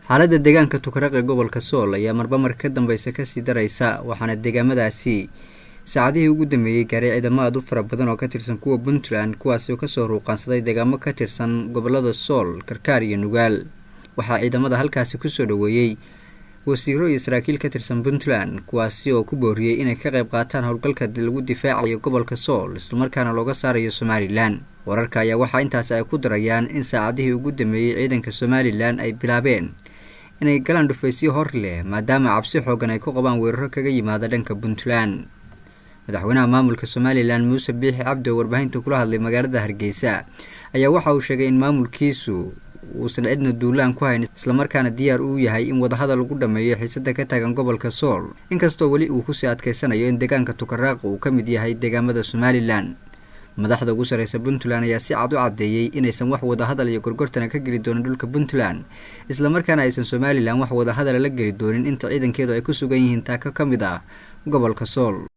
Xaaladda deegaanka Tukaraq ee gobolka Sool ayaa marba mar ka dambeysa kasii dareysa, waxaana deegaamadaasi saacadihii ugu dambeeyey gaaray ciidamo aad u fara badan oo ka tirsan kuwa Puntland, kuwaasi oo kasoo ruuqaansaday deegaamo ka tirsan gobolada Sool, Karkaar iyo Nugaal. Waxaa ciidamada halkaasi kusoo dhaweeyey wasiiro iyo saraakiil ka tirsan Puntland, kuwaasi oo ku booriyey inay ka qayb qaataan howlgalka lagu difaacayo gobolka Sool, islamarkaana looga saarayo Somalilan. Wararka ayaa waxaa intaasi ay ku darayaan in saacadihii ugu dambeeyey ciidanka Somalilan ay bilaabeen inay galaan dhufaysyo hor leh, maadaama cabsi xoogan ay ku qabaan weeraro kaga yimaada dhanka Puntland. Madaxweynaha maamulka Somalilan Muuse Biixi Cabdi oo warbaahinta kula hadlay magaalada Hargeysa ayaa waxa uu sheegay in maamulkiisu uusan cidna duulaan ku hayn, islamarkaana diyaar uu yahay in wadahadal lagu dhameeyo xiisada ka taagan gobolka Sool, inkastoo weli uu kusii adkeysanayo in deegaanka Tukaraaq uu ka mid yahay deegaamada Somalilan. Madaxda ugu sareysa Puntland ayaa si cad u caddeeyey inaysan wax wadahadal iyo gorgortana ka geli doonin dhulka Puntland, islamarkaana aysan Somalilan wax wadahadala la geli doonin inta ciidankeedu ay ku sugan yihiin taako ka mid ah gobolka Sool.